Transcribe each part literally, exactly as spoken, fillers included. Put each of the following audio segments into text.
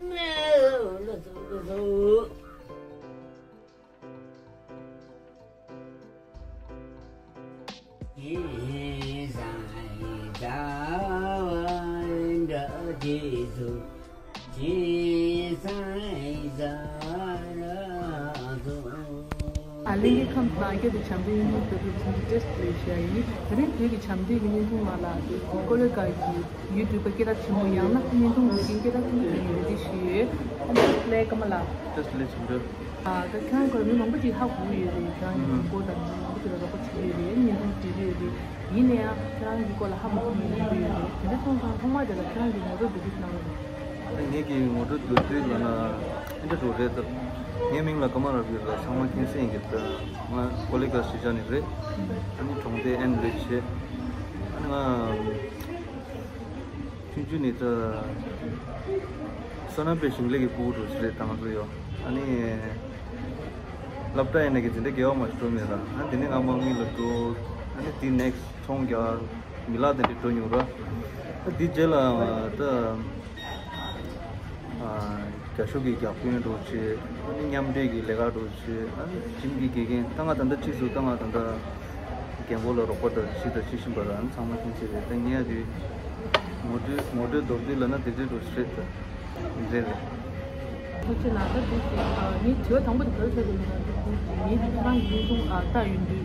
ཨ། གླིང་གི་ཁམས་དང་སྐད་དུ་བྱམས་བརྩེའི་བརྙན་ཐུང་ལྟ་བུ་ཚོ་ཊེ་སི་ཊི་ལས་བཤད་ཡིན། དེ་རིང་བོད་ཀྱི་བྱམས་བརྩེ་གི་བརྙན་ཐུང་ནང་ལ་ཀོ་ལེ་གྷལ་གྱི་ཡུ་ཊུབ་པ་སྐད་གྲགས་ཆེན་པོ་ཡང་ན་བརྙན་ཐུང་འབྲི་མཁན་སྐད་གྲགས་ཆེན་པོ་ཡིན་པའི་རེ་འདུན་ཞུ་ཡོད། ཨ་ནི་ཀོ་ལེ་ཀརྨ་ལགས། ཀོ་ལེ་བྱམས་བརྩེ། ཨ། ད་ཁྱེད་རང་སྐོར་མི་མང་པོ་ཅིག་ཧ་གོ་གི་ཡོད་རེད། ཁྱེད་རང་གི་ངོ་རྒོལ་དང་མི་མང་པོ་ཅིག་ལ་རོགས་པ་བྱེད་ཀྱི་ཡོད་རེད། བརྙན་ཐུང་བྲིས་ཀྱི་ཡོད་རེད། ཡིན་ན་ཡང་ཁྱེད་རང་གི་སྐོར་ལ་ཧ་མ་གོ་མཁན་མང་པོ་ཡོད་རེད། དེ་འདྲ་སོང་ཙང་ཐོག་མར་དེ་ལ་ཁྱེད་རང་གི་ངོ་སྤྲོད་མདོར་བསྡུས་གནང་རོགས། ངེད་ཀྱི་ངོ་སྤྲོད་མདོར་བསྡུས་ལབ་ན་ཨེ་འདྲ་འགྲོ་རེད་ད། ངའི་མིང་ལ་ཀརྨ་རབ་རྒྱས་ལ་ཚང་མ་མཁྱེན་གསལ་ཡིན་གྱི་ད། ང་ཀོ་ལེ་གྷལ་གཞིས་ཆགས་ནས་རེད། ཨ་ནི་གྲོང་སྡེ་ཨན་ལ་བྱེད། ཨ་ནི་ང་ཆུང་ཆུང་ནས་ད་བསོད་ནམས་དཔལ་ཞིང་ལས་ཀྱི་ཕྲུ་གུ་འགྲོ་ཟེར་རེད་ད་ང་ཚོ་ཡོ། ཨ་ནི་སློབ་གྲྭ་ཡིན་ན་གི་དེ་འདྲ་དགེ་བ་མ་ཞིག་འགྲོ་མེད་ར། ཨ་དེ་ནས་ང་དམག་མི་ལ་འགྲོ། ཨ་ནི་དེ་ནེག་སི་ཊི་ཚོང་རྒྱག་མི་ལག་དེ་འདྲ་འགྲོ་མྱོང་ར། ཨ་དེ་རྗེས་ལ་ད་ཨ་རྒྱ་ཤོག་གི་རྒྱག་དཔོན་འགྲོ་བྱེད། ཨ་ནི་མཉམ་འབྲེལ་གྱི་ལས་ཀ་འགྲོ་བྱེད། ཨ་ནི་ཇིམ་གྱི་དགེ་རྒན། ད་ང་ད་ལྟ་ཕྱིས་སུ་ད་ང་ད་ལྟ་རྒན་གོག་ལ་རོགས་པ་དང་ཅི་དང་ཅི་བྱེད་བཞིན་པ་ར། ཨ་ནི་ཚང་མ་མཁྱེན་གསལ་རེད། ད་ངས་ཡ་དེ་ངོ་སྤྲོད་ངོ་སྤྲོད་མདོར་བསྡུས་ལབ་ན་དེ་འདྲ་འགྲོ་ཤི་རེད་ད། འདི་འདྲ་རེད། ཐུགས་རྗེ་གནང་། ད་དུས་ཀྱི་ངའི་དྲི་བ་དང་པོ་དེ་ག་རེ་ཆགས་འདུག་ལབ་ན། ངས་ཁྱེད་རང་གི་བརྙན་ཐུང་ལྟ་ཡོང་དུས།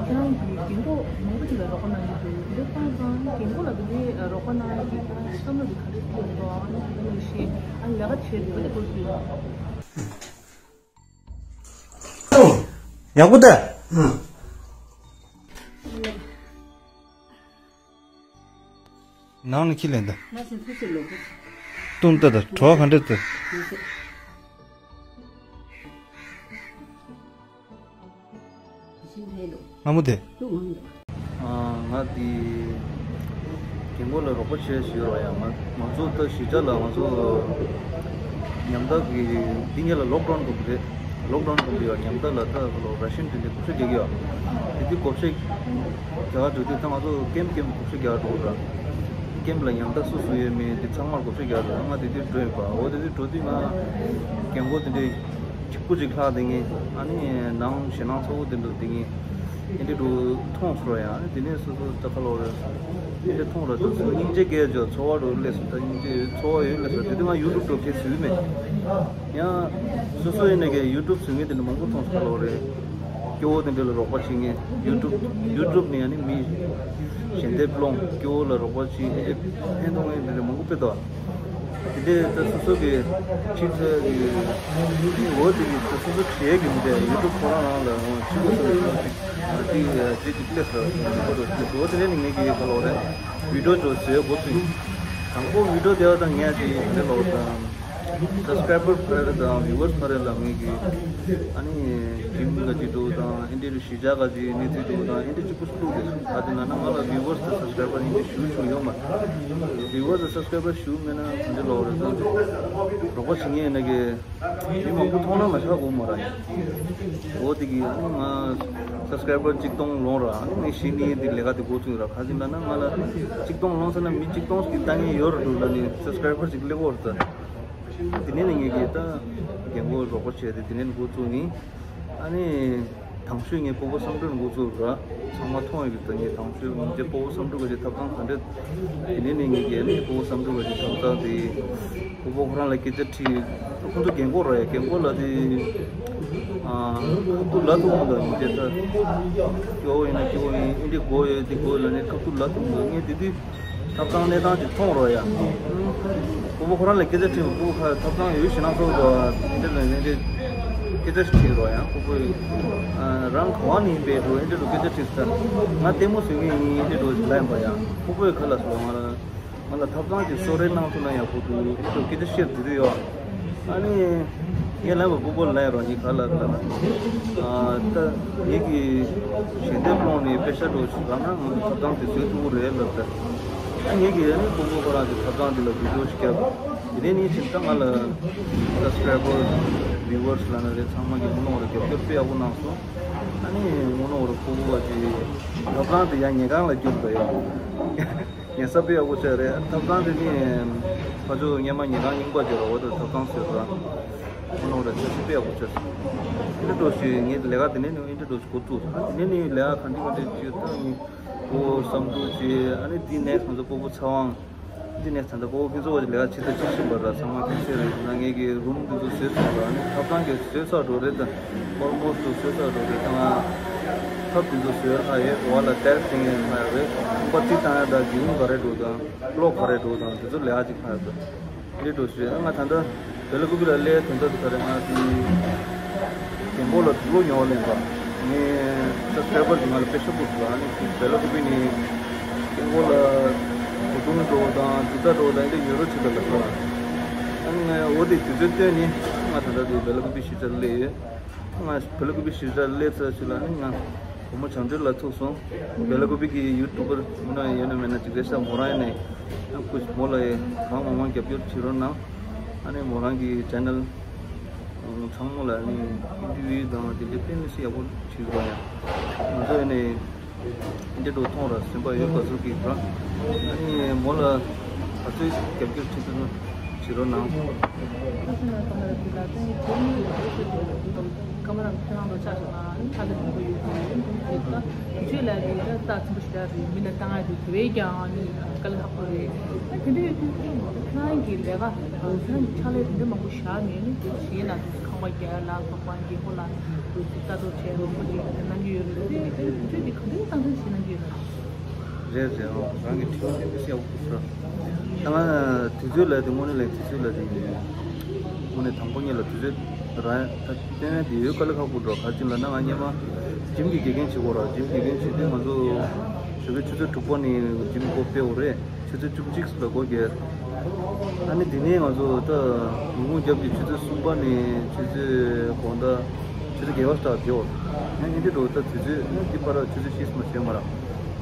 ཁྱེད་རང་གིས་རྒན་གོག་མང་པོ་ཅིག་ལ་རོགས་པ་གནང་གི་འདུག་འདི་འདྲ་སོང་ཙང་རྒན་གོག་ལ་འདི་འདྲའི་རོགས་པ་གནང་ཡག་གི་ཁྱེད་རང་བསམ་བློ་དེ་ག་རེ་སྐྱེས་འདུག་ཨ་ནི་དེ་ནས་ཤེས། ཨ་ནི་ལས་ཀ་བྱེད་དུས་དེ་སྐོར་ཞུས། ཡག་པོ་ད། ནང་ལ་ཁྱི་ལེན་ད། ང་སེམས་ཐུགས་སེ་ལོ་གི། ཏུང་ཏ་ད་བྲོ་བ་ག་འདྲ་ད། ང་སེམས་ཐུགས་སེ་ལོ། ང་མོ་དེ། ཏུ་མང་དུ། ང་དེ་རྒན་གོག་ལ་རོགས་པ་བྱེད་ཞུས་རོགས་ཡ། ང་ང་ཚོ་ད་གཞིས་ཆགས་ལ་ང་ཚོ་ཉམ་ཐག་གི་འདི་ཉིད་ལ་ལོག་ཌའུན་དགོས་ཀྱི་རེད། ལོག་ཌའུན་དགོས་ཀྱི་ཡོད། ཉམ་ཐག་ལ་ད་ལོ་ར་ཤན་དེ་འདྲ་བགོ་བཤའ་རྒྱག་གི་ཡོད། དེ་དུས་བགོ་བཤའ་རྒྱག་འགྲོ་དུས་ད་ང་ཚོ་ཀེམ་ཀེམ་བགོ་བཤའ་རྒྱག་འགྲོ་ར། ཀེམ་ལ་ཉམ་ཐག་སུ་སུ་ཡོད་མེད་དེ་ཚང་མར་བགོ་བཤའ་རྒྱག་འགྲོ། ང་དེ་དུས་འགྲོ་ཡིན་པ། འོ་དེ་དུས་འགྲོ་དུས་ང་རྒན་གོག་དེ་འདྲ་གཅིག་པུ་གཅིག་ལྷག་དེ་ངས་ཨ་ནི་ནང་ཞེད་སྣང་ཚ་པོ་དེ་འདྲ་དེ་ངས་ཨེ་འདྲ་འགྲོ་མཐོང་སོང་ཡ། ཨ་ནི་དེ་ནས་སོ་སོ་ད་ཁ་ལོ་རེད། ཨེ་འདྲ་མཐོང་ར་ད་སོ་སྙིང་རྗེ་སྐྱེས་ཅོ། ཚོར་བ་འགྲོ་སླེབས་སོང་། ད་སྙིང་རྗེ་ཚོར་བ་ཡོད་སླེབས་སོང་། དེ་དུས་ང་ཡུ་ཊུབ་འགྲོ་མཁན་སུ་མེད། ཡང་སོ་སོ་ཡིན་ན་གི་ཡུ་ཊུབ་བཟོ་མཁན་དེ་འདྲ་མང་པོ་མཐོང་སོང་ཁ་ལོ་རེད། སྐྱོ་བོ་དེ་འདྲ་ལ་རོགས་པ་བྱེད་མཁན། ཡུ་ཊུབ་ཡུ་ཊུབ་ནས་ཡང་ནི་མི་ཞལ་འདེབས་སློང་། སྐྱོ་བོ་ལ་རོགས་པ་བྱེད་མཁན། ཕན་ཐོགས་མཁན་དེ་འདྲ་མང་པོ་དཔེ་འདུག་དེ་འདྲའི་ད་སོ་སོ་གི་ཕྱི་ཚེ་གི་འོ་དེ་གི་ད་སོ་སོ་བྱེད་ཀྱི་མི་འདྲ། ཡུ་ཊུབ་ཁོ་རང་རང་ལ་འོ་ཕྱི་ལོ་སོ་སོ་ཅིག་དེ་རྗེས་ཀྱི་ལས་སུ་འོ་དེ་འདྲ་ནི་ངེད་ཀྱི་ཁ་ལོ་རེད། བི་ཌིའོ་ཅིག་བཟོས་འགོ་ཚུགས། དང་པོ་བི་ཌིའོ་དེ་བ་དང་ངས་ཅིག་དེ་ལོ་དང་སབ་སི་ཀ་རའི་བར་འཕར་དང་བིའུ་ཝར་སི་འཕར་ལ་ངེད་ཀྱི་ཨ་ནི་ཁྱིམ་ག་ཅིག་འདུག་དང་ཨེ་འདྲའི་གཞིས་ཆགས་ག་ཅིག་གནས་ཚུལ་འདུག་དང་ཨེ་འདྲའི་གཅིག་པུ་བླུགས་ཏེ་ད་དེ་ན་ན་ང་ལ་བིའུ་ཝར་སི་དང་སབ་སི་ཀ་རའི་བར་ཨེ་འདྲའི་ཞུ་ཞུ་ཡོད་མ་རེད། བིའུ་ཝར་སི་དང་སབ་སི་ཀ་རའི་བར་ཞུ་མེད་ན་དེ་འདྲའི་ལོ་རེད་དང་རོགས་པ་བྱེད་མཁན་ཡིན་ན་གི་མི་མང་པོ་མཐོང་ན་མ་ཆགས་དགོས་མ་ར་ཡིན། འོ་དེ་གི་ཨ་ནི་ང་སབ་སི་ཀ་རའི་བར་གཅིག་སྟོང་ལོངས་ར། ཨ་ནི་ངས་གཞི་ནས་དེ་ལས་ཀ་དེ་འགོ་བཙུགས་ར། ག་ཅིག་ལབ་ན་ང་ལ་གཅིག་སྟོང་ལོངས་ཟེར་ན་མི་གཅིག་སྟོང་ཞིག་ལྟ་མཁན་ཡོད་ར་འདུག་ལབ་ནས་སབ་སི་ཀ་རའི་བར་ཅིག་སླེབས་ཡོད་རེད་ད། དེ་ནས་ནི་ངེད་ཀྱིས་ད་རྒན་གོག་རོགས་པ་བྱས་ཏེ་དེ་ནས་འགོ་བཙུགས་ནི། ཨ་ནི་དང་ཤོས་ངས་སྤོ་བོ་བསམ་གྲུབ་འགོ་བཙུགས་ར། ཚང་མ་མཐོང་ཡོད་ཀྱི་ད། ངས་དང་ཤོས་ངས་སྤོ་བོ་བསམ་གྲུབ་ག་ཅིག་ཐོབ་ཐང་ག་འདྲ། དེ་ནས་ནི་ངེད་ཀྱིས་ཨ་ནི་སྤོ་བོ་བསམ་གྲུབ་ག་ཅིག་ཐོབ་ཐང་དེ་སྤོ་བོ་ཁོ་རང་ལ་སྐད་ཆ་དྲིས། ཁོ་ཚོ་རྒན་གོག་ར་ཡ། རྒན་གོག་ལ་དེ་ཨ་ཁ་ཐུག་ལབ་ཐུབ་མི་འདུག་ཡིན་ཏེ་ད་སྐྱོ་བོ་ཡིན་ན་སྐྱོ་བོ་ཡིན། ཨེ་འདྲ་དགོས་ཡོད་དེ་དགོས་ལབ་ནས་ཁ་ཐུག་ལབ་ཐུབ་མི་འདུག་ངས་དེ་དུས་ཐོབ་ཐང་གནས་སྟངས་ཅིག་མཐོང་རོགས་ཡ། སྤོ་བོ་ཁོ་རང་ལ་སྐད་ཆ་དྲིས། སྤོ་བོ་ཁ་ཐོབ་ཐང་ཡོད་ཞེད་སྣང་ཚ་པོ་འདུག་འདི་ལ་ནི་འདི་སྐད་ཆ་ཞིག་དྲིས་རོགས་ཡ། སྤོ་བོས་རང་ག་བ་ནས་ཡིན་པས་འགྲོ། ཨེ་འདྲ་འགྲོ་སྐད་ཆ་དྲིས་ས། ང་ལྟད་མོ་བཟོ་མཁན་ཡིན། ཨེ་འདྲ་འགྲོ་ལབ་ཡིན་པ་ཡ། སྤོ་བོས་ཁ་ལ་སོ་ང་ལ་ང་ལ་ཐོབ་ཐང་ཅིག་གསོལ་རས་གནང་ཐུབ་ན་ཡག་པོ་འདུག་འདི་འདྲ་སྐད་ཆ་བཤད་དེ་དུས་ཡོད། ཨ་ནི་ངས་ལབ་པ་སྤོ་བོ་ལ་ཡ་རོགས་ཡིན་ག་ལ་ལ་ན། ཨ་ད་ངེད་ཀྱི་ཞལ་འདེབས་སློང་ནས་པེ་ཤ་འགྲོ་ཞིག་རག་ན་ང་ཚོ་ཐོབ་ཐང་དེ་བཟོས་ཐུབ་ཀྱི་རེད་ལབ་ད། ཨ་ངེད་ཀྱིས་ཨ་ནི་སྤོ་བོ་ཁོ་རང་གི་ཐོབ་ཐང་དེ་ལ་བི་ཌིའོ་ཞིག་བརྒྱབ། དེ་ནས་ནི་ཕྱིན་ད་ང་ལ་སབ་སི་ཀ་རའི་བར་བིའུ་ཝར་སི་ལབ་ན་རེད། ཚང་མ་གིས་དངོས་གནས་རྒྱབ་སྐྱོར་དཔེ་ཡག་པོ་གནང་སོང་། ཨ་ནི་དངོས་གནས་སྤོ་བོ་བ་ཅིག་ཐོབ་ཐང་དེ་ཡང་ཉེ་གང་ལ་བསྒྱུར་ད་ཡོད། ཉན་ས་དཔེ་ཡག་པོ་བྱས་རེད། ཐབ་ཚང་དེ་ནི་ཕ་ཇོ་སྔོན་མ་ཉིན་གང་རྙིང་པ་བརྗོད་ར་འོ་ད་ཐབ་ཚང་ཟེར་ར། ཨ་ནོ་ར་ཆ་ཤི་དཔེ་ཡག་པོ་བྱས་སོང་། ཨིན་ཏྲ་ཌོ་ཞིག་ངས་ལས་ཀ་དེ་ནས་ནི་ཨིན་ཏྲ་ཌོ་ཞིག་འགོ་བཙུགས། ཨ་དེ་ནས་ནི་ལས་ཀ་ག་འདྲ་ག་འདྲ་བྱེད་ད་ནི་ཨོ་བསམ་ཚུལ་བྱེད། ཨ་ནི་དེ་ནས་ང་ཚོ་སྤོ་བོ་ཚེ་དབང་། འདི་ནས་ད་ལྟ་སྤོ་བོ་ཁྱེད་ཚོ་བ་ལས་ཀ་ཆེ་ཚ་ཆེ་བཞིན་པ་ར་ཚང་མ་ཕན་སེ་རེད། ང་ངེད་ཀྱི་རུམ་འདི་ཚོ་བཟོས་ཚར་ར་ནི་ཐབ་ཚང་གི་བཟོས་ཚར་འགྲོ་རེད། ད་ཨོལ་མོ་སི་ཊི་བཟོས་ཚར་འགྲོ་རེད། ད་ང་ཐབ་འདི་ཚོ་བཟོས་ཧ་ཡོད། འོག་ལ་ཏེལ་བཏིང་ཡས་ཧ་ཡོད་རེད། ཁང་པ་རྩིག་བཏང་ཡ་ད་གི་ཡུང་ག་རེ་འགྲོ་དང་གློག་ག་རེ་འགྲོ་དང་འདི་ཚོ་ལས་ཀ་ཅིག་ཧ་ཡོད་རེད། འདི་འགྲོ་ཞུ་ང་ད་ལྟ་བེ་ལ་ཀུ་པི་ལ་སླེབས་དོན་དག་དེ་ག་རེད། ང་དེ་རྒན་པོ་ལ་དུག་ལོག་ཉོ་བ་ལེན་པ་ངས་ས་སྐྱ་པར་གྱི་ང་ལ་པེ་ཤ་བུ་ལ་ནི་བེ་ལ་ཀུ་པི་ནི་རྒན་པོ་ལ་གོ་དུང་འགྲོ་དང་དུག་རྟ་འགྲོ་དང་འདི་ཉོ་རོགས་བྱེད་པ་ལ་ཁ་ཨ་ནི་ང་འོ་དེ་དུས་ཚོད་བཏོན་ནི་ང་ད་ལྟ་དེ་བེ་ལ་ཀུ་པི་གཞིས་ཆགས་སླེབས་ཡོད། ང་བེ་ལ་ཀུ་པི་གཞིས་ཆགས་སླེབས་ཚར་ཞུ་ལ་ནི་ང་བུ་མོ་བྱང་ཆུབ་ལ་ཐུག་སོང་། བེ་ལ་ཀུ་པི་གི་ཡུ་ཊུབ་པར་མི་ནག་ཡོད་ན་མེད་ན་ཅིག་རེ་ཤ་མོ་རང་ཡིན་ནས་ཡང་ཁུ་མོ་ལ་ཡི་གང་མང་མང་རྒྱབ་སྐྱོར་བྱེད་རོགས་གནང་། ཨ་ནི་མོ་རང་གི་ཆེ་ནལ་ཚང་མ་ལ་ནི་ཨིན་ཊར་བིའུ་དང་དེ་འདྲ་དཔེ་མི་སྲིད་ཡག་པོ་བྱེད་རོགས་ཡ། ང་ཚོ་ཡིན་ནས་ཨིན་ཊར་བིའུ་མཐོང་ར་སེམས་པ་ཡོད་པ་ཚོ་གི་ར། ཨ་ནི་མོ་ལ་ག་ཚོད་རྒྱབ་སྐྱོར་བྱེད་ཐུབ་ན་བྱེད་རོགས་གནང་། ཀ་མ་ར་ཁྱེད་རང་ལོ་ཆགས་སོང་ན་ཨ་ནི་ཕ་ལ་མི་གོ་ཡོད་དེ་ཡིན་དུས་དེ་ད་དུས་ཚོད་ལ་དེ་ད་རྩ་ཆེན་པོ་ཞིག་རེད། མི་ལ་བཏང་ཡ་དེ་དེ་བས་ཀྱང་ནི་དཀའ་ལས་ཁག་པོ་རེད། དེ་འདྲ་ཡོད་དུས་ཁྱེད་རང་གི་ལས་ཀ་ཁྱེད་རང་གི་ཕྱག་ལས་དེ་འདྲ་མང་པོ་བཞག་ནས་ནི་དེ་གཞན་ལ་ཁང་པ་རྒྱག་ལ་ཚོགས་པ་རྒན་པོ་ལ་དུས་ཚོད་ལྟ་རྟོག་བྱས་རོགས་པ་ཅིག་གནང་གི་ཡོད་རེད། དེ་དེ་དུས་ཚོད་དེ་ག་འདྲ་སྟངས་འཛིན་བྱེད་གནང་གི་ཡོད་རེད། རེད་རེད། ཨོ་རང་གི་དྲི་བ་དེ་འདྲ་ཞིག་ཡག་པོ་ཞུ་ར། ད་ང་དུས་ཚོད་ལ་དེ་དངོས་གནས་ལ་དུས་ཚོད་ལ་དེ་དངོས་གནས་དང་པོ་ཉིད་ལ་དུས་ཚོད་རང་ད་བསྟན་ཡ་དེ་ཡོད་དཀའ་ལས་ཁག་པོ་འགྲོ། ག་རེ་ཅིག་ལབ་ན་ང་སྔོན་མ་ཇིམ་གྱི་དགེ་རྒན་བྱེད་དགོས་ར། ཇིམ་དགེ་རྒན་བྱེད་དུས་ང་ཚོ་ཞོགས་པའི་ཆུ་ཚོད་དྲུག་པ་ནས་ཇིམ་སྒོ་ཕྱེ་དགོས་རེད། ཆུ་ཚོད་བཅུ་གཅིག་ལ་སྒོ་རྒྱག་ཨ་ནི་དེ་ནས་ང་ཚོ་ད་ཉིན་གུང་རྒྱབ་ཀྱི་ཆུ་ཚོད་གསུམ་པ་ནས་ཆུ་ཚོད་དགོང་དག་ཆུ་ཚོད་བརྒྱད་པ་ལྟར་བསྡད་ཡོད། ཡང་ཨེ་འདྲ་འགྲོ་ད་དུས་ཚོད་ཡང་འདི་བར་ཆུ་ཚོད་ཤེས་མ་ཤེས་མ་ར།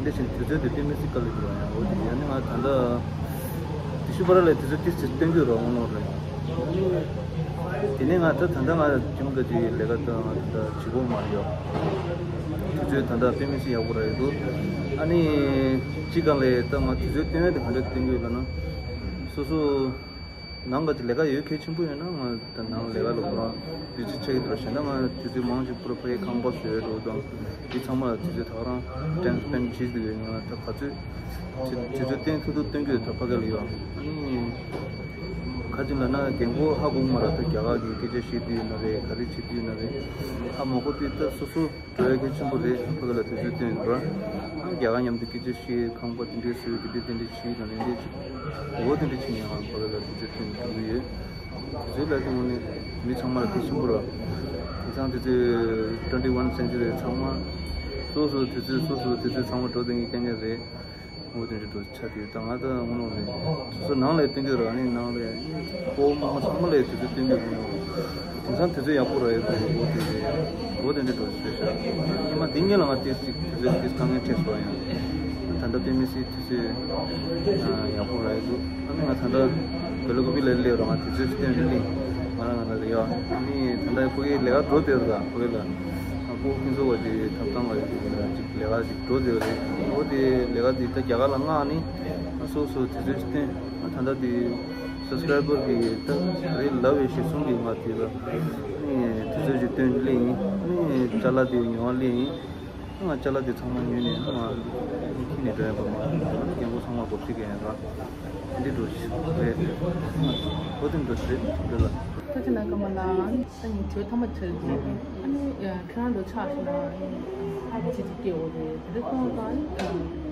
འདི་བཞིན་དུས་ཚོད་དེ་དཔེ་མི་སྲིད་དཀའ་ལས་འགྲོ་ཡང་འོ་དེ་ཡང་ནི་ང་ད་ལྟ་དེ་ཤུ་བར་ལ་དུས་ཚོད་ཏིས་ཏིས་སྟོན་རྒྱུ་ར་འོང་ནོ་རེད། དེ་ནས་ང་ད་ད་ལྟ་ང་ཁྱིམ་ག་ཅིག་ལས་ཀ་ད་ང་ད་ལྟ་བྱེད་དགོས་མ་རེད་ཡོད། དུས་ཚོད་ད་ལྟ་དཔེ་མི་སྲིད་ཡག་པོ་ར་ཡོད་འདུག་ཨ་ནི་ཅི་གང་ལས་ད་ང་དུས་ཚོད་སྟོན་ཡ་དེ་ག་འདྲ་སྟོན་དགོས་ལབ་ན། སོ་སོ་ནང་ག་ཅིག་ལས་ཀ་ཡོད་གལ་ཆེན་པོ་ཡོད་ན་ང་ད་ནང་ལས་ཀ་ལ་ཁོ་རང་བི་ཛི་ཆགས་ཀྱི་འདུག་ཞེ་ན་ང་དུས་ཚོད་མང་ཅིག་པུ་ར་ཕ་གི་ཁང་པ་བཟོས་འགྲོ་དང་འདི་ཚང་མ་ལ་དུས་ཚོད་ད་ག་རང་ཊེམ་སི་པེན་ཌི་བྱེད་དུ་ཡོད། ང་ད་ག་ཚོད་དུས་ཚོད་བསྟན་ཐུབ་ཐུབ་སྟོན་གྱི་ཡོད། ད་ཕ་གི་ལ་ཡོད། ཨ་ནི་ག་ཅིག་ལབ་ན་རྒན་གོག་ཧ་གོ་མ་ར། ད་རྒྱ་གར་གྱི་སྐད་ཆ་བཤད་དུས་ཡིན་ན་རེད། ག་རེ་བྱེད་དུས་ཡིན་ན་རེད། ཧ་མ་གོ་དུས་ད་སོ་སོ་འགྲོ་ཡ་གལ་ཆེན་པོ་རེད། ཕ་གི་ལ་དུས་ཚོད་བསྟན་ཡོད་ར། ཨ་རྒྱ་གར་མཉམ་དུ་སྐད་ཆ་བཤད། ཁང་པ་དེ་འདྲའི་བཟོས་དེ་འདྲའི་དེ་འདྲའི་བྱེད་དང་དེ་འདྲའི་བྱེད། འོ་དེ་འདྲའི་བྱེད་ཡང་ཕ་གི་ལ་དུས་ཚོད་བསྟན་འགྲོ་གི་ཡོད། དུས་ཚོད་ལ་དེ་དངོས་གནས་མི་ཚང་མ་ལ་གལ་ཆེན་པོ་ར། དེང་སང་དུས་ཚོད་ཊུ་ཝེན་ཊི་ཝན་སེན་ཅུ་རི་ཚང་མ་སོ་སོ་དུས་ཚོད་སོ་སོ་དུས་ཚོད་ཚང་མ་འགྲོ་བསྡད་མཁན་རྐྱང་རྐྱང་རེད། འོ་དེ་འདྲ་འགྲོ་ཆ་དེ་ད་ང་ད་དངོས་གནས་རེད། སོ་སོ་ནང་ལ་སྟོན་གྱི་ར། ནི་ནང་ལ་ཕོ་མོ་ཚང་མ་ལ་དུས་ཚོད་སྟོན་གྱི་རེད། དེང་སང་དུས་ཚོད་ཡག་པོ་ར་ཡོད་པ་རེད། འོ་དེ་རེད། འོ་དེ་འདྲ་འགྲོ་ཆ་ཤག་ཉི་མ་འདི་ཉིད་ལ་ང་ཏོག་ཙམ་དུས་ཚོད་ཏོག་ཙམ་དཀའ་ངལ་འཕྲད་སོང་ཡང་། ད་ལྟ་དཔེ་མི་སྲིད་དུས་ཚོད་ཡག་པོ་ར་ཡོད་འདུག་ཨ་ནི་ང་ད་ལྟ་བེ་ལ་ཀུ་པི་ལ་སླེབས་ར། ང་དུས་ཚོད་སྟོན་གླིང་ང་རང་ང་ལ་རེད་ཡ། ཨ་ནི་ད་ལྟ་ཕ་གིའི་ལས་ཀ་འགྲོ་བསྡད་ར། ཕ་གི་ལ་ཕོ་ཁྱིམ་ཚོ་བ་ཅིག་ཐབ་ཚང་བ་ཅིག་ལ་ཅིག་ལས་ཀ་ཅིག་འགྲོ་བསྡད་རེད། འོ་དེ་ལས་ཀ་དེ་ད་རྒྱ་གར་ལ་མངགས་ནི་ང་སོ་སོ་དུས་ཚོད་སྟོན། ང་ད་ལྟ་དེ་སབ་སི་ཀ་རའི་བར་གི་ད་རེད་ལབ་པའི་གཞི་བཟུང་གི་ང་དེ་ལ་ཨ་ནི་དུས་ཚོད་ཅིག་སྟོན་གླིང་ཨ་ནི་ཅ་ལག་དེ་ཉོ་བ་གླིང་། ང་ཅ་ལག་དེ་ཚང་མ་ཉོས་ནས་ང་ཁྱིམ་ནས་འགྲོ་ཡ་པ་མ་རེད། རྒན་གོག་ཚང་མ་སྒོ་ཕྱེ་གི་ཡིན་ར། འདི་འགྲོ་ཞིག་རེད། འོ་དེ་འགྲོ་ཞིག་རེད་འགྲོ་ལ། ད་ཅི་ན་ཀ་མ་ལ་ཨ་ནི་དྲི་བ་ཐ་མ་དྲི་རྒྱུ་ཨ་ནི་ཁྱེད་རང་འགྲོ་ཆགས་ཤིག་ན་ཅི་ཅི་སྐྱེ་འོ་རེད། དེ་འདྲ་ཁོང་ལ་ཨ་ནི་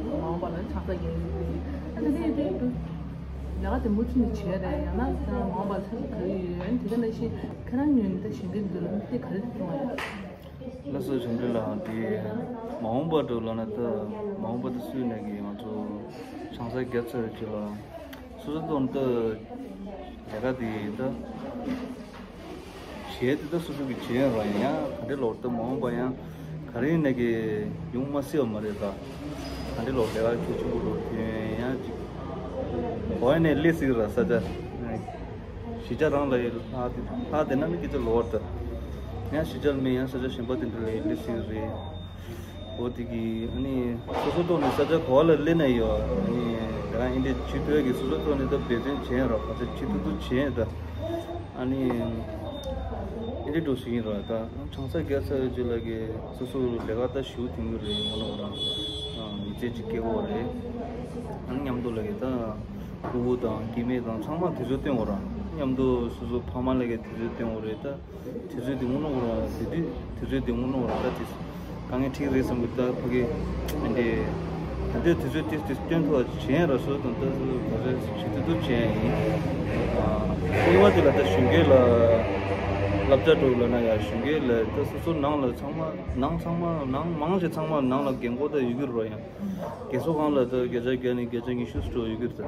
མ་འོངས་པ་ལ་ཆགས་ས་རྒྱག་གི་རེད། ཨ་ནི་དེ་དེ་འགྲོ་ལས་ཀ་དེ་མུ་མཐུད་ནས་བྱས་རེད། ཡང་ན་ད་མ་འོངས་པ་ལ་ཆགས་ས་ག་རེ་ཡོད། ཨ་ནི་དེ་ག་ནང་བཞིན་ཁྱེད་རང་ངོས་ནས་ད་གཞན་དགའ་འདུག་ལ་དེ་ག་རེ་གཏོང་ཡ། ལགས་སོ། བྱམས་སྒྲོན་ལགས། དེ་མ་འོངས་པ་འགྲོ་ལབ་ན་ད་མ་འོངས་པ་ད་སུས་ནས་ཀྱི་ང་ཚོ་ཆང་ས་བརྒྱབ་ཚར་རྗེས་ལ་སོ་སོ་ཐོག་ནས་ད་ལས་ཀ་དེ་ད་བྱས་ཏེ་ད་སོ་སོ་གི་བྱས་ར་ཡང་ག་འདྲ་ལོར་ད་མ་འོངས་པ་ཡང་ག་རེ་ནས་ཀྱི་ཡོང་མ་སྲིད་པ་མ་རེད། ད་ག་འདྲ་ལོར་ལས་ཀ་ཁྱོད་ཆུང་པོ་འགྲོ་དུས་ཡང་ཅིག་གོ་ཡ་ནས་སླེབས་སྲིད་ར་ས་ཆ། གཞིས་ཆགས་རང་ལ་ཡི་ལྷག་དེ་ལྷག་དེ་ན་མི་སྐད་ཆ་ལོ་བར་ད་ཡང་གཞིས་ཆགས་ལ་མི་ཡང་ས་ཆ་གཞན་པ་དེ་འདྲ་ལ་ཡི་སླེབས་སྲིད་རེད། འོ་དེ་གི་ཨ་ནི་སོ་སོ་ཐོག་ནས་ས་ཆ་ག་བ་ལ་སླེབས་ན་ཡོད་ཨ་ནི་ ད་ཨིན་དེ་བྱེད་ཐུབ་ཀྱི་སོ་སོ་ཐོག་ནས་ད་འབད་བརྩོན་བྱས་ར་ག་ཚོད་བྱེད་ཐུབ་ཐུབ་བྱས་ད། ཨ་ནི་ཨིན་དེ་འགྲོ་ཞིག་ཡིན་ར་ད་ཆང་ས་རྒྱག་ཚར་རྗེས་ལ་གི་སོ་སོ་ལས་ཀ་ད་ཞུ་ཐུབ་ཀྱི་རེད་མོ་ནོ་ར། མི་ཚེ་གཅིག་སྐྱེལ་དགོས་རེད། ཨ་ནི་མཉམ་དུ་ལ་གི་ད་ཕྲུ་གུ་དང་སྐྱེ་དམན་དང་ཚང་མ་དུས་ཚོད་བཏོན་དགོས་ར། མཉམ་དུ་སོ་སོ་ཕ་མ་ལ་གི་དུས་ཚོད་བཏོན་དགོས་རེད་ད། དུས་ཚོད་དེ་སྔོན་ནོ་ར་དེ་དུས་དུས་ཚོད་དེ་སྔོན་ནོ་ར་ད་དེ་དཀའ་ངལ་འཕྲད་རེད་བསམ་གི་ད་ཕ་གི་འདི་ད་ལྟའི་དུས་ཚོད་དེ་དེ་སྟོན་ཐུབ་པ་བྱས་ར་སོ་དང་ད་སོ་ག་ཚོད་བྱེད་ཐུབ་ཐུབ་བྱས་ཡིན། ཨ་གཉིས་པ་དེ་ལ་ད་གཞོན་སྐྱེས་ལ་བསླབ་བྱ་སྒྲུབ་ལ་ན་ཡ་གཞོན་སྐྱེས་ལ་ད་སོ་སོ་ནང་ལ་ཚང་མ་ནང་ཚང་མ་ནང་མང་ཆེ་ཚང་མ་ནང་ལ་རྒན་གོག་ད་ཡོད་ཀྱི་ར་ཡང་རྒན་གསོ་ཁང་ལ་ད་བརྒྱ་ཆ་བརྒྱ་ནས་བརྒྱ་ཆ་ཉི་ཤུ་སྤྲོ་ཡོད་ཀྱི་ར་ད།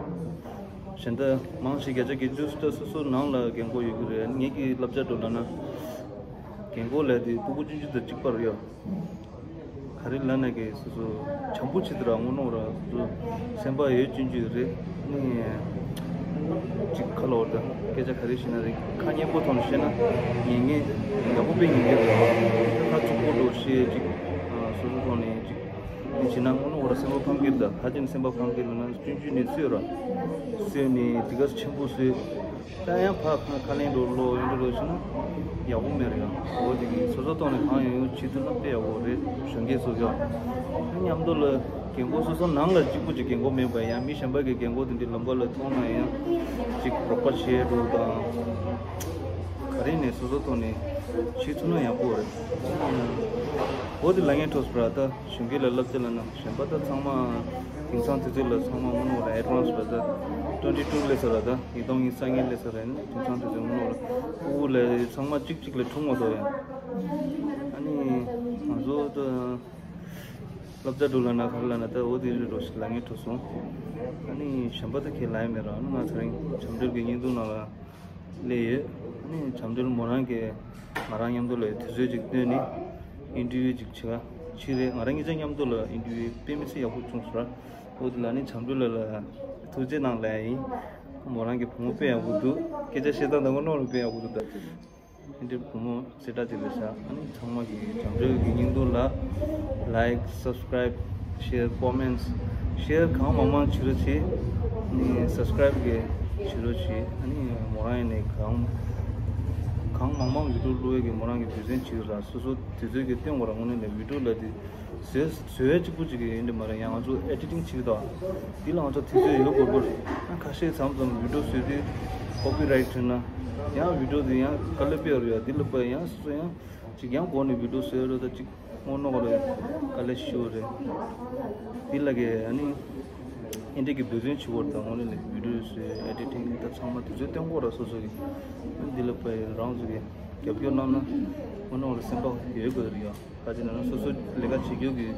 གཞན་ད་མང་ཆེ་བརྒྱ་ཆ་བརྒྱད་ཅུ་ད་སོ་སོ་ནང་ལ་རྒན་གོག་ཡོད་ཀྱི་རེད། ངེད་ཀྱི་བསླབ་བྱ་སྒྲུབ་ལ་ན་རྒན་གོག་ལ་དེ་སྤུ་གུ་ཆུང་ཆུང་དང་གཅིག་པ་རེད་ཡ། ག་རེ་ལབ་ན་གི་སོ་སོ་བྱམས་པོ་བྱེད་དུ་ར་དངོས་གནས་ར་སོ་སོ་སེམས་པ་ཡོད་ཆུང་ཆུང་རེད། ནི་ཅིག་ཁ་ལོ་ད་སྐད་ཆ་ག་རེ་བཤད་ན་རེད་ཁ་སྙན་པོ་ཐོག་ནས་བཤད་ན་ཉན་མཁན་ཡག་པོ་དཔེ་ཉན་མཁན་རེད། ཁ་ཚུགས་པོ་འགྲོ་བཤད་ཅིག་སོ་སོ་ཐོག་ནས་ཅིག་དེ་བྱེད་ན་དངོས་གནས་འོ་ར་སེམས་པ་ཕམ་གྱི་རེད། ད་ཕ་ཆེན་སེམས་པ་ཕམ་གྱི་རེད་ན་སྤྱོད་འཇུག་ནས་གསོས་ར་གསོས་ནས་དེ་ག་ཆེན་པོ་གསོས། ད་ཡང་ཕ་ཁ་ཁ་ལེན་འགྲོ་ལོ་ཡོན་འགྲོ་ལོ་བྱུང་ན་ཡག་པོ་མེད་རེད་ཡང་འོ་དེ་གི་སོ་སོ་ཐོག་ནས་གང་ཡོང་ཡོང་བྱེད་ཐུབ་ན་དཔེ་ཡག་པོ་རེད། གཞོན་སྐྱེས་སོ་སོ་ཡང་མཉམ་དུ་ལ་རྒན་གོག་སོ་སོ་ནང་ལ་གཅིག་པུ་གཅིག་རྒན་གོག་མེད་པ་ཡང་མི་གཞན་པ་གི་རྒན་གོག་དེ་འདྲའི་ལམ་ཁ་ལ་མཐོང་ན་ཡང་གཅིག་རོགས་པ་བྱེད་འགྲོ་དང་ག་རེ་ནས་སོ་སོ་ཐོག་ནས་བྱེད་ཐུབ་ན་ཡག་པོ་རེད། འོ་དེ་ལ་ངས་འཕྲོ་སྤྲ་ད། གཞོན་སྐྱེས་ལ་བསླབ་བྱ་ལབ་ན་གཞན་པ་ད་ཚང་མ་དེང་སང་དུས་ཚོད་ལ་ཚང་མ་དངོས་གནས་ལ་ཨེ་ཌི་ཝན་སི་རེད་ད། ཊུ་ཝེན་ཊི་ཊུ་སླེབས་ས་རེད་ད། ཉིས་སྟོང་ཉི་ཤུ་རྩ་གཉིས་སླེབས་ས་རེད། དེང་སང་དུས་ཚོད་དངོས་གནས་ལ་ཕྲུ་གུ་ལ་ཚང་མ་གཅིག་གཅིག་ལ་འཁྲུངས་མ་ཐུབ་ཡང་། ཨ་ནི་ང་ཚོ་ད་བསླབ་བྱ་སྒྲུབ་ལབ་ན་ག་རེ་ལབ་ན་ད་འོ་དེ་རེད་འགྲོ་ཞིག་ལ་ངས་འཕྲོ་སོང་། ཨ་ནི་གཞན་པ་ད་ཁས་ལ་ཡ་མེད་ར། ཨ་ནི་ང་ཚོ་རིང་བྱམས་སྒྲོལ་གྱི་བརྙན་ཐུང་ནང་ལ། སླེབས་ཡོད། ཨ་ནི་བྱམས་སྒྲོལ་མོ་རང་གིས་ང་རང་མཉམ་དུ་ལ་དུས་ཚོད་ཅིག་བཏོན་ནས་ཨིན་ཊར་བིའུ་ཅིག་བྱེད་ག་ཕྱིན་རེད། ང་རང་གཉིས་ཆ་མཉམ་དུ་ལ་ཨིན་ཊར་བིའུ་དཔེ་མི་སྲིད་ཡག་པོ་བྱུང་སོང་ར། འོ་དེ་ལ་ནི་བྱམས་སྒྲོལ་ལ་ལ་ཐུགས་རྗེ་གནང་ལབ་ཡ་ཡིན། མོ་རང་གི་བུ་མོ་དཔེ་ཡག་པོ་འདུག་སྐད་ཆ་བཤད་སྟངས་དང་དངོས་གནས་ལ་དཔེ་ཡག་པོ་འདུག་ད། ཨིན་ཊར་བིའུ་བུ་མོ་གསལ་བསྒྲགས་ཅིག་རེད་ཤག་ཨ་ནི་ཚང་མ་གིས་བྱམས་སྒྲོལ་གྱི་བརྙན་ཐུང་ལ་ལའིཀ་སབ་སི་ཀ་རའིབ་ཤེར་ཀོ་མེན་ཊི་ཤེར་གང་མང་མང་བྱེད་རོགས་བྱེད། ཨ་ནི་སབ་སི་ཀ་རའིབ་གི་བྱེད་རོགས་བྱེད། ཨ་ནི་མོ་རང་ཡིན་ནའི་གང་གང་མང་མང་བི་ཌི་ཡོ་བླུག་ཡས་ཀྱི་མོ་རང་གི་འབད་བརྩོན་བྱེད་ར། སོ་སོ་དུས་ཚོད་ཀྱི་སྟོན་དགོས་ར། དངོས་གནས་ལ་བི་ཌི་ཡོ་ལ་དེ་བཟོས་བཟོས་གཅིག་པུ་གཅིག་གི་ཡིན་དེ་མ་རེད། ཡང་ང་ཚོ་ཨེ་ཌི་ཊིང་བྱེད་དང་དེ་ལ་ང་ཚོ་དུས་ཚོད་ཡོད་དགོས་པར་ཁ་ཤས་མཚམས་མཚམས་བི་ཌི་ཡོ་བཟོས་དུས་ཀོ་པི་རའིཊ་བྱུང་ན་ཡང་བི་ཌི་ཡོ་དེ་ཡང་དཀའ་ལས་སྤེལ་རུ་ཡ། དེ་ལ་པ་ཡང་སོ་སོ་ཡང་ཅིག་ཡང་སྒོ་ནས་བི་ཌི་ཡོ་བཟོས་རུ་ད་ཅིག་དངོས་གནས་ལ་དཀའ་ལས་ཤི་བ་རེད། དེ་ལ་གི་ཨ་ནི་ཨིན་དྲ་གི་འབད་བརྩོན་བྱེད་བར་དང་དངོས་གནས་ལ་བི་ཌི་ཡོ་བཟོས་ཨེ་ཌི་ཊིང་ད་ཚང་མ་དུས་ཚོད་སྟོན་དགོས་ར། སོ་སོ་གི་དེ་ལ་པ་རང་ཚོ་གི་རྒྱབ་སྐྱོར་གནང་ན་དངོས་གནས་ལ་སེམས་པ་ཡོད་དགོས་རེད་ཡ། ག་ཅི་ན་ན་སོ་སོ་ལས་ཀ་བྱེད་རྒྱུ་གི་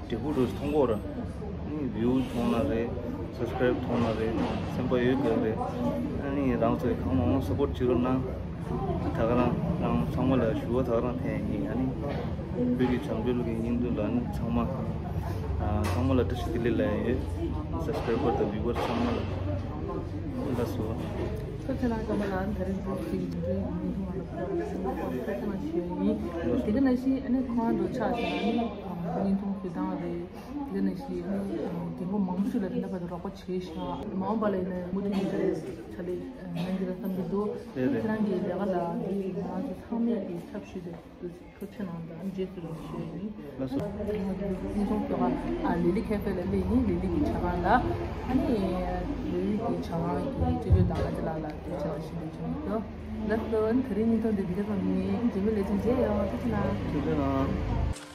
འབྲས་བུ་རུ་མཐོང་གོ་ར། ཨ་ནི་བིའུ་མཐོང་ན་རེད། སབ་སི་ཀ་རའིབ་མཐོང་ན་རེད། སེམས་པ་ཡོད་དགོས་རེད། ཨ་ནི་རང་ཚོས་གང་མང་མང་སབ་པོར་བྱེད་རོགས་གནང་། ད་ག་རང་རང་ཚང་མ་ལ་ཞུ་བ་ད་ག་རང་ཕན་ཡིན། ཨ་ནི་བོད་ཀྱི་བྱམས་སྒྲོལ་གྱི་བརྙན་ཐུང་ལ་ཨ་ནི་ཚང་མ་ཚང་མ་ལ་བཀྲ་ཤིས་བདེ་ལེགས་ལབ་ཡོད། སབ་སི་ཀ་རའིབ་པར་དང་བིའུ་ཝར་ཚང་མ་ལ་ལགས་སོ། ཁྱོད་ཚོ་ལ་སྐར་མ་ལ་ད་རེས་འདུག་ཅིག་འདྲའི་ཡིན་འདུག་ང་ལ་ཁོ་རང་སེམས་ཁོ་ཁོ་ཁོ་ཞུ་ཡ་ཡིན། དེ་ག་ནང་བཞིན་ཨ་ནི་ཁོ་རང་ཚོ་ཆ་བཞག་ན་ཨ་ནི་བརྙན་ཐུང་བཟོ་སྟངས་རེད། དེ་ག་ནང་བཞིན་ཨ་ནི་རྒན་གོག་མང་པོ་ཞིག་ལ་དེ་འདྲ་བར་དུ་རོགས་པ་བྱས་ཤག་མ་འོངས་པ་ལ་ཡིན་ན་མུ་མཐུད་ནས་དེ་འདྲའི་ཕྱག་ལས་གནང་གི་རེད་བསམ་གྱི་འདུག་རེད་རེད། ཁྱེད་རང་གི་ལས་ཀ་ལ་ང་ཚོ་ཚང་མས་ཀྱི་ཚབ་ཞུས་ཏེ། ཐུགས་རྗེ་གནང་དང་རྗེས་སུ་ཡི་ཞུ་ཡ་ཡིན། ལགས་སོ། ཨ་ནི་ང་ཚོ་སྙིང་ཐུང་ཁྱོ་ག་ཨ་ལི་ལི་ཁེ་ཧྥེ་ལ་སླེབས་ཡིན། ལི་ལི་གི་ཇ་ཁང་ལ་ཨ་ནི་ལི་ལི་གི་ཇ་ཁང་གི་སྤྱི་འཐུས་དང་ཨ་ཅེ་ལགས་ལ་ཐུགས་རྗེ་ཆེ་ཞུ་འདོད་བྱུང་འདུག་ལགས་སོ། ཨ་ནི་ད་རིང་སྙིང་ཐུང་འདི་འདི་ག་ཙམ་ཡིན། རྗེས་མའི་ལེ་ཚན་མཇལ་ཡོང་། ཐུགས་རྗེ་གནང་། ཐུགས་རྗེ་གནང་།